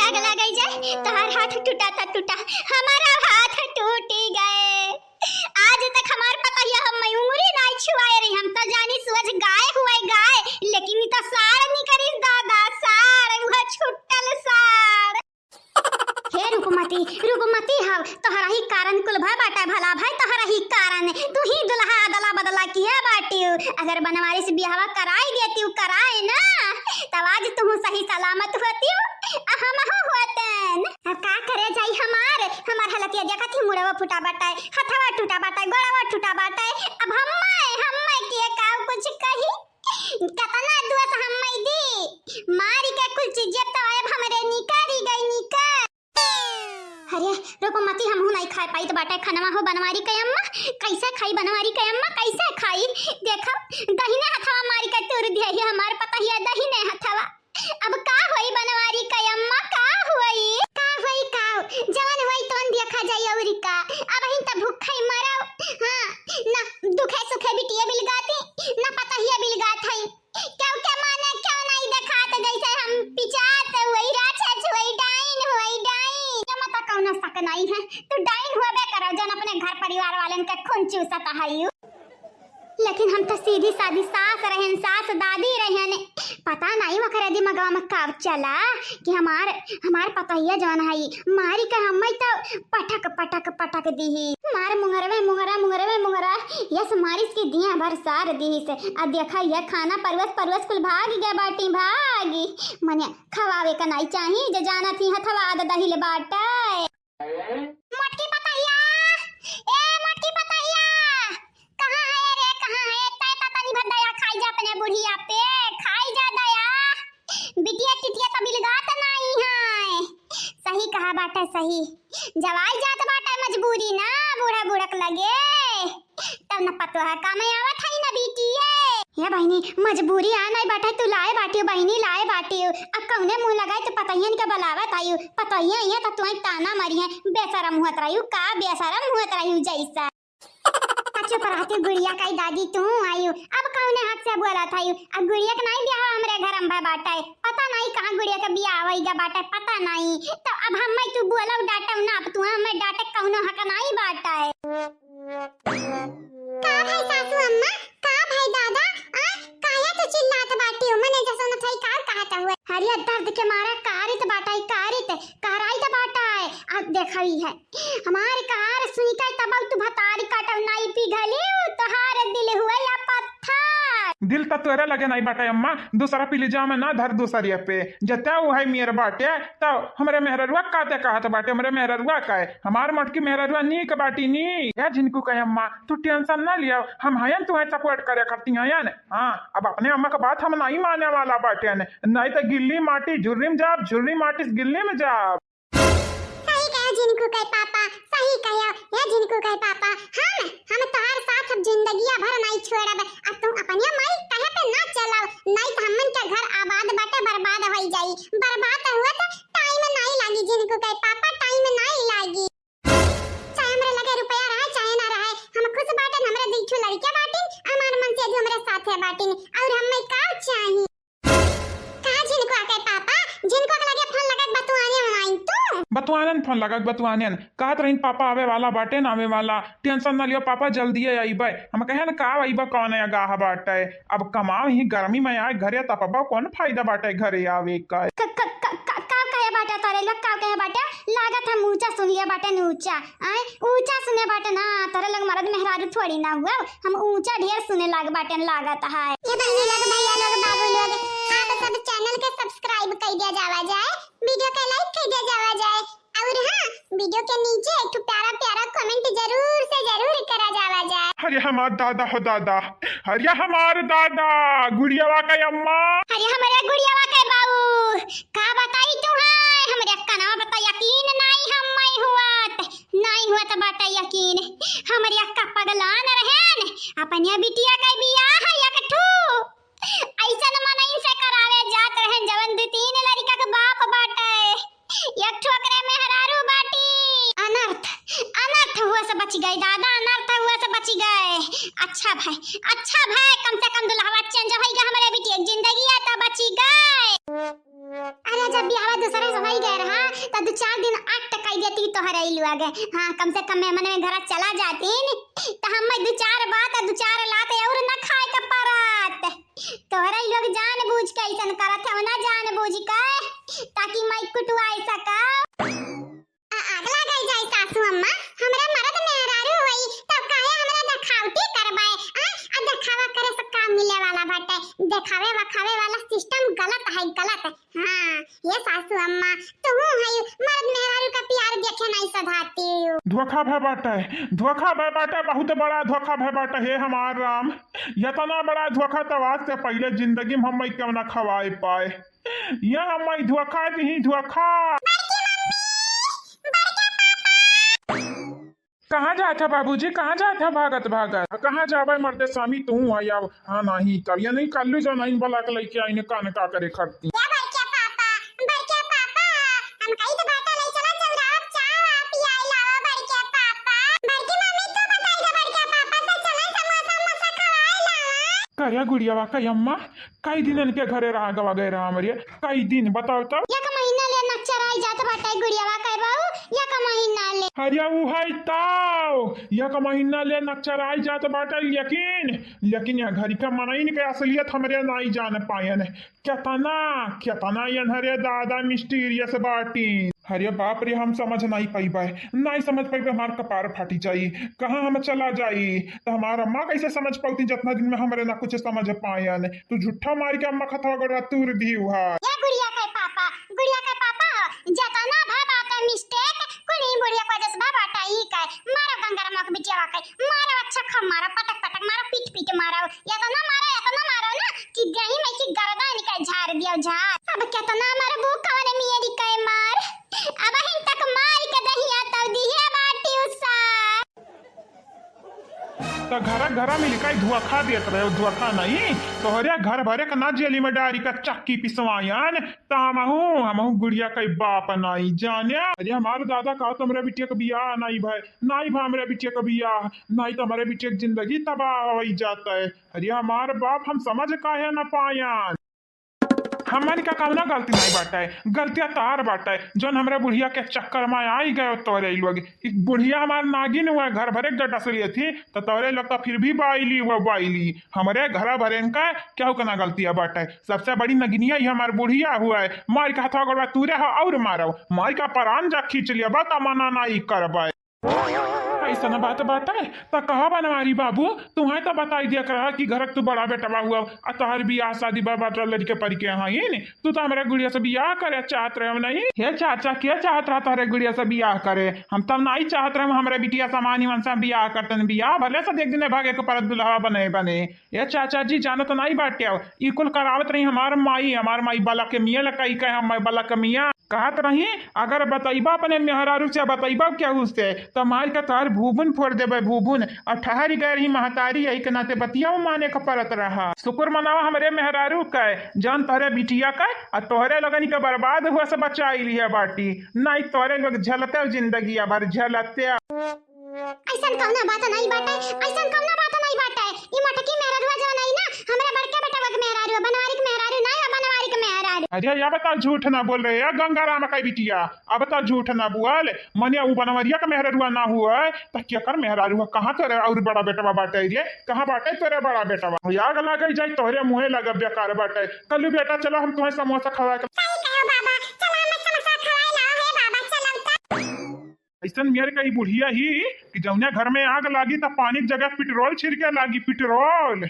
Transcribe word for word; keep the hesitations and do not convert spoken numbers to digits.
अगला गई जाए, तोहार हाथ टूटा था टूटा, हमारा हाथ टूटी गए। आज तक हमार पतोहिया हम उंगली नाई छुआए रही, हम तो जानी सुअज गाय हुए गाय, लेकिन ई तो साड़ निकरी दादा, साड़, वह छुट्टल साड़। हे रूपमती, रूपमती हव, तोहरा ही कारण कुल भय बाटा भला भय, तोहरा ही कारण। तू ही दुल्हा अदला बदला किया बाटियो। अगर बनवारी से बियाहवा कराई देतियो, कराए ना, तब आज तू सही सलामत होतियो, आ हमहू होतन। अब का करे जाई हमार, हमार हालतिया देखत ही मुड़वा फूटा बाटे, हथवा टूटा बाटे, गोड़वा टूटा बाटे। अब हम्मे, हम्मे के का कुछ कही? कतना दुआ से हम मई दी, मारी के कुल चीजें तो अब हमरे निकारी गई निकर। अरे, रूपमती, हमहू नहीं खाए पाई तो बाटे खनवा हो बनवारी के अम्मा। कैसे खाई बनवारी के अम्मा, कैसे खाई? देखो, दहिने हथवा मारी के तोड़ दिया ही हमार पतोहिया, दहिने हथवा। अब का होई बनवारी के अम्मा, का होई? का होई, का? जवन होई तवन देखा जाई अउरी का। अब हिन त भूखे मरब। हाँ, ना दुखे सुखे बिटिया बिलगाती, ना पतोहिया बिलगात हई। क्यों के माने क्यों नहीं देखात, जैसे हम पिचात हुई, राक्षस हुई, डाइन हुई, डाइन। ये मत कौनो शक नहीं है, तू डाइन हुआ बे करो, जौन अपने घर परिवार वालन के खून चूसत है यू। लेकिन हम तो सीधी सादी सास रहन, सास दादी रहन। पता नहीं ओकरे दिमागवा में का चला कि हमार, हमार पतोहिया जौन है, मारी के हम्मे तो पटक, पटक, पटक दीही। मार मुंगरवे, मुंगरा, मुंगरवे, मुंगरा, यस मारिस के दिया भर सार दीही से। आ देखा, यह खाना परवस, परवस कुल भाग गया बाटी, भागी। मने खवावे का नहीं चाही, जे जानत ही हथवा द दहिल बाटे। मोटकी पतोहिया, ए मोटकी पतोहिया, कहाँ है रे, कहाँ है? तै त तनी भर दया खाई जा अपने बुढ़िया पे, खाई जा दया। बिटिया टिटिया त बिलगात नाई है। सही कहा बाटे, सही। जवाई जात बाटे मजबूरी ना, बूढ़ा बूढ़क लगे। तब न पतोह काम आवत है न बिटिया। हे बहिनी, मजबूरी आ नाई बाटे, तू लाए बाटियो बहिनी, लाए बाटियो। अब कौने मुँह लगाए तो पतोहियन के बलावत आयु। पतोहिया इहाँ त तुहैं ताना मारी है, बेशरम हुअत रहियो, का बेशरम हुअत रहियो जैसा। चुप रहती गुड़िया का दादी, तू आयु, अब कौने हाथ से बोलत आयु? अब गुड़िया के नाई बियाह हमरे घर में बाटे, पता नाई कहाँ गुड़िया के बियाह होइगा बाटे, पता नाई। तो अब हम्मे तू बोलब डांटब ना, अब तू हम्मे डांटे कौनो हक नाई बाटे। का भाई सासू अम्मा, का भाई दादा, आ काहे तू चिल्लात बाटी हो? मने जैसे न थई का कहत हुए। हरिया दर्द के मारा कारित बाटे, कारित, कहराइत बाटे। आ देखई है, हमार कार सुनिका तब तू भतारी काटब नाई पिघली, तोहार दिल हुए या पत्थर। दिल त तोरे लगे नाई बाटे अम्मा, दूसरा पिलिजा में ना धर दूसरिया पे। जत्या वो है मेर बाटे, त हमरे मेहररुआ काते कहत बाटे, हमरे मेहररुआ का है। हमार मोटकी मेहररुआ नीक बाटी नी। या झिनकू कहे अम्मा, तू tension ना लिया, हम हयन तुम्हें support करे खाती हयन। हाँ, अब अपने अम्मा का बात हम नाई माने वाला बाटे, नाई त गिल्ली माटी झुर्री में जाब, झुर्री माटी से गिल्ली में जाब। सही कहे झिनकू के पापा, सही कहे, हे झिनकू के पापा, हम, हम तोहार साथ अब जिंदगिया भर नाई छोड़ब। आ तू अपनिया माई कहे पे ना चलाओ, नाई त हमन के घर आबाद बाटे बर्बाद होई जाई। बर्बाद हुआ त time नाई लागी झिनकू के पापा, time नाई लागी। चाहे हमरे लगे रुपया रहे, चाहे ना रहे, हम खुश बाटन, हमरे दुई ठो लड़के बाटिन, हमार मन से जो हमरे साथे बाटिन, और हमें का चाही? का झिनकुआ के पापा? झिनकुआ के लगे फोन लगा के बतुआने आइन तू? बतुआनन फोन लगा के बतुआनन। कहत रहीन पापा आवे वाला बाटेन, आवे वाला। Tension ना लियो पापा, जल्दिए अइबे। हम कहेन का अइबे, कौन अगाह बाटे? अब कमाओ ही गर्मी में आए घरे तपबा, कौन फायदा बाटे घरे आवे का? क-, क-, क-, क-, का कहे बाटे तोरे लोग, का कहे बाटे? लागत हम ऊंचा सुन लिया बाटे न ऊंचा। आए, ऊंचा सुने बाटे ना, तोरे लोग मर्द मेहरारू थोड़ी ना हुआ, हम ऊंचा ढेर सुने लाग बाटे लागत है। ये बहनी लोग, भैया लोग, बाबू लोग, आप सब channel के subscribe कर दिया जावा जाए, video के like कर दिया जावा जाए, और हाँ, video के नीचे एक ठो प्यारा प्यारा comment जरूर से जरूर करा जावा जाए। अरे हमार दादा हो दादा, अरे हमार दादा, गुड़ियावा का अम्मा। अरे हमरे गुड़ियावा के बाऊ, का बताई तुहाई, हमरे कनवा पे त यकीन नाई हम्मे हुअत, नाई हुअत बाटे यकीन। हमरे अक्का पगलान रहेन, अपने बिटिया के बियाह एक ठो अइसन मनई से करावे जात रहेन, जवन दू तीन लड़का के बाप बाटे। एक ठो ओकरे मेहरारू बाटी। अनर्थ, अनर्थ हुआ से बच गए दादा, अनर्थ हुआ से बच गए। अच्छा भाई, अच्छा भाई, कम से कम दुल्हवा change होइगा, हमरे बिटिया के जिंदगी आ त बची गए। अरे, जब बियाहवा दूसरे से होई गए रहा, त दू चार दिन अट कई देती तोहरे ई लोग। हाँ, कम से कम मेहमान में घर चला जातीन, त हम दू चार बात, दू चार लात और न खाए के परत। तोहरे ई लोग जान बूझ के ऐसन करत है ना, जान बूझ के, ताकि मैं कुटवाए सका। आ, आग लगे जाए सासू अम्मा, हमरा मरद मेहरारू होई, तब काहे हमरा देखावटी करबाए? आ, आ देखावा करे से का मिले वाला बाटे? देखावे वखावे वाला सिस्टम गलत है, गलत। हाँ, ये सासू अम्मा, तुहू है मरद मेहरारू का प्यार देखे नहीं सधाती। धोखा भय बाटे, धोखा भय बाटे, बहुत बड़ा धोखा भय बाटे, हे हमार राम। इतना बड़ा धोखा तो आज से पहले जिंदगी में हम केहू ना खवाए पाए। या हमाई धोखा दिही, धोखा। बड़की मम्मी, बड़का पापा। कहाँ जात है बाबूजी, कहाँ जात है भागत भागत? कहाँ जाबे मर्दे स्वामी, तू है अब। हाँ नहीं, तब ये नहीं कल्लू जो नहीं बोला के लेके आईने कान का करे खरती। या बड़का पापा, बड़का पापा, हम कही तो बाटा ले चला चौराहा चाय वा पियाई लावा बड़का पापा। बड़की मम्मी तो बताई दे बड़का पापा से चला समोसा समोसा खवाई लावा। करे गुड़िया वा का अम्मा, कई दिन इनके घरे रहा गवा गए रहा हमरे, कई दिन बताओ तो। एक महीना ले नक्चराई जात बाटे गुड़ियावा के बहू, एक महीना ले। अरे उ है ताव, एक महीना ले नक्चराई जात बाटे, लेकिन, लेकिन यह घरी का मनई इनके असलियत हमरे नाई जान पायन। केतना, केतना यनहरे दादा mysterious बाटी। अरे बाप रे, हम समझ नाई पाइबे, नाई समझ पाइबे, हमार कपार फाटी जाई, कहाँ हम चला जाई, तो हमार अम्मा कैसे समझ पाउती जतना दिन में हमरे ना कुछ समझ पायन। तू झूठा मार के अम्मा खतवा गोड़वा तूर दी हुआ। या गुड़िया के पापा, गुड़िया के पापा हो, जतना भा बाटे mistake, कुल ही बुढ़िया के वजह से भा बाटे, ई के मारो गंगाराम के बिटिया के, मारो अच्छा खूब मारो, पटक पटक मारो, पीट पीट मारो, इतना मारो, इतना मारो ना कि देही में की गर्दन के झाड़ दियो झाड़। अब केतना मरबू कवन मियरी के मार, अब हिन तक मार के दहिया तब दिहे बाटी उसार। त घरा घरा मिलका ई धोखा देत रहे, धोखा नहीं, तोहरे घर भरे के ना जेली में डारी का चक्की पिसवायन, त हमहू, हमहू गुड़िया के बाप नहीं जाने। अरे हमार दादा का तोहरे बिटिया के बियाह नहीं भाई, नाई भा हमरे बिटिया के बियाह, नाई तो हमरे बिटिया के जिंदगी तबाह होइ जात है। अरे हमार बाप, हम समझ काहे न पायन? हमन का कौनो गलती नहीं बाटे, गलतिया तार बाटे, जौन हमरे बुढ़िया के चक्कर में आई गयो तोरे लोग। ई बुढ़िया हमार नागिन हुआ, घर भरे के डस लिए थी, तो तोरे लोग तो फिर भी बाइली हुआ बाइली। हमरे घर भरे का केहू के ना गलतिया बाटे, सबसे बड़ी नगिनिया ही हमार बुढ़िया हुआ है। मार के हथवा गोड़वा तूरे हो और मारो, मार का परान जा खींच लिया, बा तमन्ना नहीं करबे। ऐसन बात बाटे, त कहा बनवारी बाबू, तुहें त बताई दिया करा कि घरक तू बड़ा बेटवा हुआ, आ तोहर बियाह शादी बा, बाटा लड़के परिके हईन, तू त हमरे गुड़िया से बियाह करे चाहत रहे नहीं। हे चाचा, के चाहत रहा तोहरे गुड़िया से बियाह करे? हम तब नहीं चाहत रहे हमरे बिटिया समान ही मनसा बियाह करतन, बियाह भले से देख दिने भागे के परत दुल्हवा बने बने। ए चाचा जी, जानत नाई बाट्यो, ई कुल करावत रही हमार माई, हमार माई बलक मिया लकाई कहे, हम बलक मिया कहत रही, अगर बतइबा अपने मेहरारू से, बतइबा केहू से, त मार के तोहर भूबुन फोड़ देबे, भूबुन। और ठहर गए रही महतारी, यही के नाते बतिया माने के परत रहा। शुक्र मनावा हमरे मेहरारू के, जौन तोहरे बिटिया के, आ तोहरे लगन के बर्बाद हुआ से बचाई लिया बाटी, नाई तोहरे लोग झलते जिंदगी भर झलते। ऐसन कौनो बात नहीं बाटे, ऐसन कौनो बात नहीं बाटे। ई मोटकी मेहररुआ जौन आई ना, हमरा बड़का बेटवा के मेहरारू, बनवारी के मेहरारू नहीं है, बनवारी के मेहरारू। अरे, अब तो झूठ ना बोल रहे, ए गंगाराम का बिटिया, अब तो झूठ ना बोल। मने उ बनवरिया के मेहररुआ ना हुआ, त केकर मेहरारू है? कहाँ तोरे और बड़ा बेटवा बाटे रे? कहाँ बाटे तोरे बड़ा बेटवा? आग लगे जाए तोहरे मुँहे लगे बेकार बाटे। कल्लू बेटा, चलो हम तुम्हें समोसा खवा के। सही कहो बाबा, चलो हमें समोसा खवाए लाओ हे बाबा, चलो तो। ऐसन मेर का ई बुढ़िया ही कि जौने घर में आग लागी त पानी के जगह पेट्रोल छिड़के लागी, पेट्रोल।